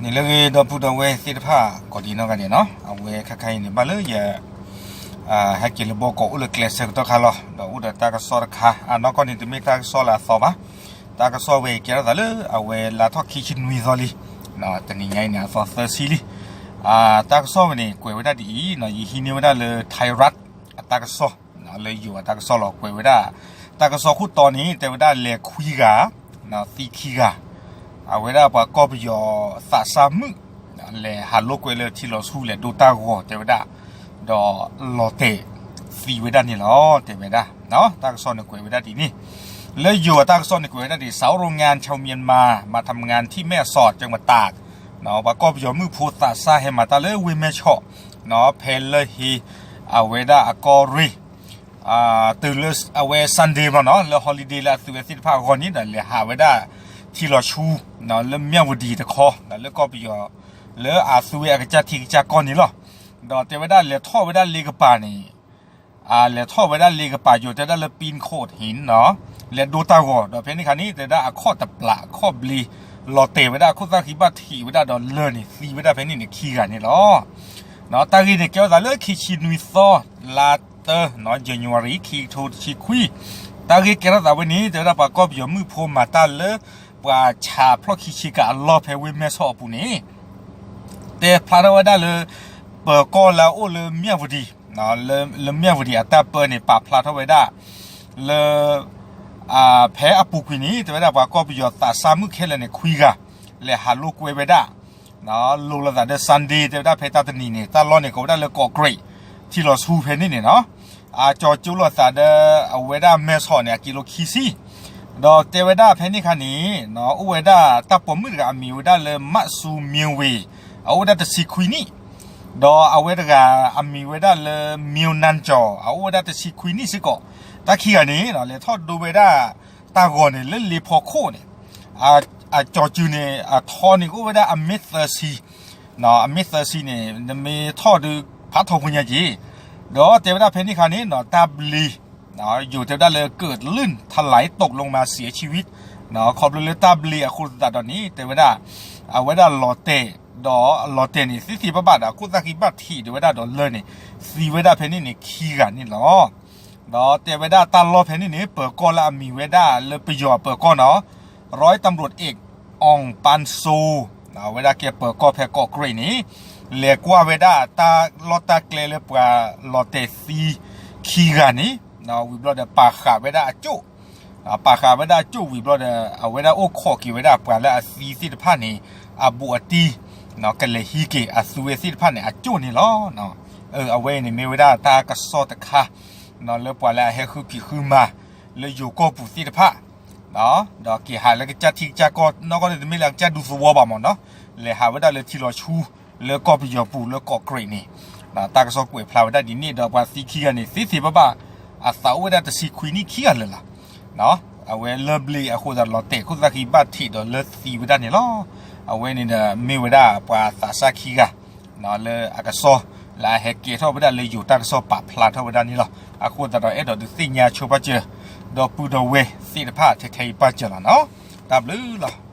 န့ၣ်လၢအဂ့ၤ ဒီပုၢ်ဒီဝဲၢ်သ့ၣ်တဖၣ် ကိးဒံနီၢ်ဂၤဒဲးနီၤ, အဝဲခဲခါအံၤန့ၣ် ဘၣ်လၢယ ဟဲက့ၤလၢဘီကီးအိၣ်လၢကျဲဆၢကတီၢ်ခါလီၤ. ဒီးအိၣ်ဒီးတၢ်ကစီၣ်တခါ အနီၢ်ကီၢ်န့ၣ် တမ့ၢ်တၢ်ကစီၣ်လၢအသီဘၣ်. တၢ်ကစီၣ်ဝဲအံၤကဲထီၣ်သးလၢအဝဲလါထီၣ်ခံဆံနွံသီလံ. တနံၤညါအံၤန့ၣ် အသီသၢဆံလံ. တၢ်ကစီၣ်ဝဲန့ၣ် ကွဲးဝဲဒၣ်ဒ်အံၤ, ယဟံးန့ၢ်ဝဲဒၣ်လၢ Thai Rat အတၢ်ကစီၣ် လၢယိၤအတၢ်ကစီၣ်လီၤ. ကွဲးဝဲဒၣ် တၢ်ကစီၣ်ခိၣ်တီန့ၣ် တဲဝဲဒၣ်လဲၤခွံဂၤ သံခံဂၤ, အဝဲဒၣ်ပှၤကီၢ်ပယီၤသးစၢ်မုၣ် လဲၤဟးလိာ်ကွဲလၢထံလီၤဆူ လဲၤဒိတၢ်ဂီၤ တဲဝဲဒၣ်, ဒီးလီၤတဲာ်သံဝဲဒၣ်န့ၣ်လီၤ. တဲဝဲဒၣ် တၢ်ကစီၣ်န့ၣ်ကွဲးဝဲဒၣ်ဒ်န့ၣ်, လၢယိၤအတၢ်ကစီၣ်န့ၣ်ကွဲးဝဲဒၣ်ဒ် สาวโรงงานชาวเมียนมา มาทำงานที่แม่สอด จังหวัดตาก ပှၤကီၢ်ပယီၤမုၣ်ဖိသးစၢ်ဟဲမၤတၢ်လၢဝ့ၢ်မဲဆီး ဖဲလၢဟ့ အဝဲဒၣ်အကီၢ်ရ့ၣ် တုၤလၢအဝဲ Sunday မ့ၢ်နီၤ လၢ holiday လၢအသုဝဲသ့ၣ်တဖၣ်အဂီၢ်န့ၣ် ဒီးလဲၤဟးဝဲဒၣ်ထံလီၤဆူ လၢမၠၣ်ဝတံၤတခီ ဒီးလၢကီၢ်ပယီၤ လၢအသုဝဲအကစၢ်ထံကစၢ်ကီၢ်န့ၣ်လီၤ. ဒီးတဲဝဲဒၣ်လဲၤထီၣ်ဝဲဒၣ်လ့ကပၤန့ၣ် လဲၤထီၣ်ဝဲဒၣ်လ့ကပၤယိၤ တဲဝဲဒၣ်လၢ ပံခိးဟ့ၣ်နီၤ လဲၤဒိတၢ်ဂီၤ ဒီးဖဲန့ၣ်ခါန့ၣ် တဲဝဲဒၣ်အခီၣ်တပျး အခီၣ်ဘျ့ လီၤတဲာ်ဝဲဒၣ် အခိၣ်သၣ်ဃံဘၣ်ထံးဝဲဒၣ်ဒီးလၢၢ်န့ၣ် သံဝဲဒၣ်ဖဲန့ၣ်န့ၣ် ခံဂၤန့ၣ်လီၤ. တၢ်ဂ့ၢ်န့ၣ် ကဲထီၣ်သးလၢခံဆံနွံသီ လါတၢ January ခံကထိတဆံခွံ, တၢ်ဂ့ၢ်ကဲထီၣ်သးဝဲန့ၣ် တဲဝဲဒၣ်ပှၤကီၢ်ပယီၤမုၣ်ဖိမၤတၢ်လၢ ပှၤဆးဖျီၣ်ခံဆံကၤအလီၢ်ဖဲဝ့ၢ်မဲဆီးအပူၤန့ၣ် တဲဖျါထီၣ်ဝဲဒၣ်လၢ ပၢၤကီၢ်လၢအအိၣ်လၢမၠၣ်ဝတံၤ လၢမၠၣ်ဝတံၤအတၢ်ပၢန့ၣ် ပာ်ဖျါထီၣ်ဝဲဒၣ် လၢ ဖဲအပူၤကွံာ်န့ၣ် တဲဝဲဒၣ်ပှၤကီၢ်ပယီၤသးစၢ်မုၣ်ခဲလၢာ်န့ၣ် ခွံဂၤ လဲၤဟးလိာ်ကွဲဝဲဒၣ် လိၤလိာ်သးဒီး Sunday တဲဝဲဒၣ်ဖဲတၢ်တနံၤန့ၣ် တၢ်လီၢ်န့ၣ် ကိးဝဲဒၣ်လၢကီးကြိတ် ထံလီၤဆူဖဲန့ၣ်န့ၣ်နီၤ, အကၠီၤကၠိလိာ်သးဒီး အဝဲဒၣ်မဲဆီးန့ၣ် အကံလိခံဆံ, ဒီးတဲဝဲဒၣ်ဖဲန့ၣ်ခါန့ၣ် အိၣ်ဝဲဒၣ်တၢ်ပိာ်မုၣ်တဂၤအမံၤဝဲဒၣ်လၢ မးစူမ့ဝ့ၤ အအိၣ်ဝဲဒၣ်တဆံခွံနံၣ်, ဒီးအဝဲတဂၤအမံၤဝဲဒၣ်လၢ မ့နၣ်ကၠီၤ အအိၣ်ဝဲဒၣ်တဆံခွံနံၣ်စ့ၢ်ကီး, တၢ်ခံဂၤန့ၣ် လဲၤထီၣ်ဒိဝဲဒၣ်တၢ်ဂီၤန့ၣ် လၢလ့ဖီခိၣ်န့ၣ် အကၠီၤစုၤန့ၣ် အထီန့ၣ်ကအိၣ်ဝဲဒၣ်အမ့ၢ်သၢဆံ, အမ့ၢ်သၢဆံန့ၣ် နမ့ၢ်ထီၣ်ဒုးဖးထီဖိညါက့ၤ, ဒီးတဲဝဲဒၣ်ဖဲန့ၣ်ခါန့ၣ် တၢ်ဘျ့ ယိၤတဲဝဲဒၣ်လၢ เกิดลื่นถลายตกลงมาเสียชีวิต ခီဖျိလၢတၢ်ဘျ့အဃိသတးဒီးန့ၣ် တဲဝဲဒၣ် အဝဲဒၣ်လီၤတဲာ် ဒီးလီၤတဲာ်န့ၣ် သ့သ့ဘၣ်ဘၣ်ဒီး အခိၣ်သၣ်ဃံဘၣ်ထံးဒိးဝဲဒၣ်ဒီးလၢၢ်န့ၣ် သံဝဲဒၣ်ဖဲန့ၣ်န့ၣ် ခံဂၤန့ၣ်လီၤ. ဒီးတဲဝဲဒၣ်တၢ်လီၢ်ဖဲန့ၣ်န့ၣ် ပၢၤကီၢ်လၢအမံၤဝဲဒၣ်လၢပယီၤအပၢၤကီၢ်နီၤ ร้อยตำรวจเอก อ่องปันโซ အဝဲဒၣ်ကဲပၢၤကီၢ်ဖဲကီးကြိတ်န့ၣ် လဲၤကွၢ်ဝဲဒၣ်တၢ်လီၢ်တၢ်ကျဲလၢပှၤလီၤတဲာ်သံခံဂၤန့ၣ် ဝံၤဘျီဒီးပာ်ဃာ်ဝံၤဘျီဒီး အဝဲဒၣ်အိၣ်ခိးက့ၤဝဲဒၣ်ပှၤလၢအသံသ့ၣ်တဖၣ်န့ၣ် အဘူးအတံၢ် ကလဲၤဟံးက့ၤအသုဝဲသ့ၣ်တဖၣ်န့ၣ် အကၠိၣ်န့ၣ်လီၤ. အဝဲအံၤန့ၣ်မ့ၢ်ဝဲဒၣ်တၢ်ကစီၣ်တခါ လၢပှၤလၢအဟဲဃုဖံးဃုမၤ လၢယိၤကီၢ်ပူၤသ့ၣ်တဖၣ် ဒီးက့ၤဟးလၢကစၢ်ထံကစၢ်ကီၢ်နီၢ်ကီၢ်န့ၣ် တမ့ၢ်လၢကစၢ်ဒူသဝီဘၣ်မ့ၢ်နီၤ လဲၤဟးဝဲဒၣ်လၢထံလီၤဆူ လၢကီၢ်ပယီၤပူၤလၢကီးကြိတ်န့ၣ် တၢ်ကစီၣ်ကွဲးဖျါဝဲဒၣ်ဒ်န့ၣ်ဒီး ပှၤသံခံဂၤန့ၣ် သ့သ့ဘၣ်ဘၣ် အသးအိၣ်ဝဲဒၣ်တဆံခွံနံၣ်ခံဂၤလၢာ်လီၤ. အဝဲလၢၢ်ဘျ့အဃိသတးဒီးလီၤတဲာ်ခိၣ်သၣ်ဃံဘၣ်ထံးဒီးလၢၢ်သံဝဲဒၣ်န့ၣ်လီၤ. အဝဲန့ၣ်ဒီးမ့ၢ်ဝဲဒၣ်ပှၤသးစၢ်ခံဂၤ လၢအကစီၣ် လၢအဟဲကဲထီၣ်ဝဲဒၣ်လၢယိၤတၢ်ကစီၣ်ပာ်ဖျါထီၣ်ဝဲဒၣ်န့ၣ်လီၤ. အဃိသတးဒီးအဲၣ်ဒိးဒုးသ့ၣ်ညါဆိပာ်စၢၤ ဒီပုၢ်ဒီဝဲၢ်သ့ၣ်တဖၣ်ထဲထဲအံၤပာ်စၢၤလီၤနီၤ. တၢ်ဘျုးလီၤ.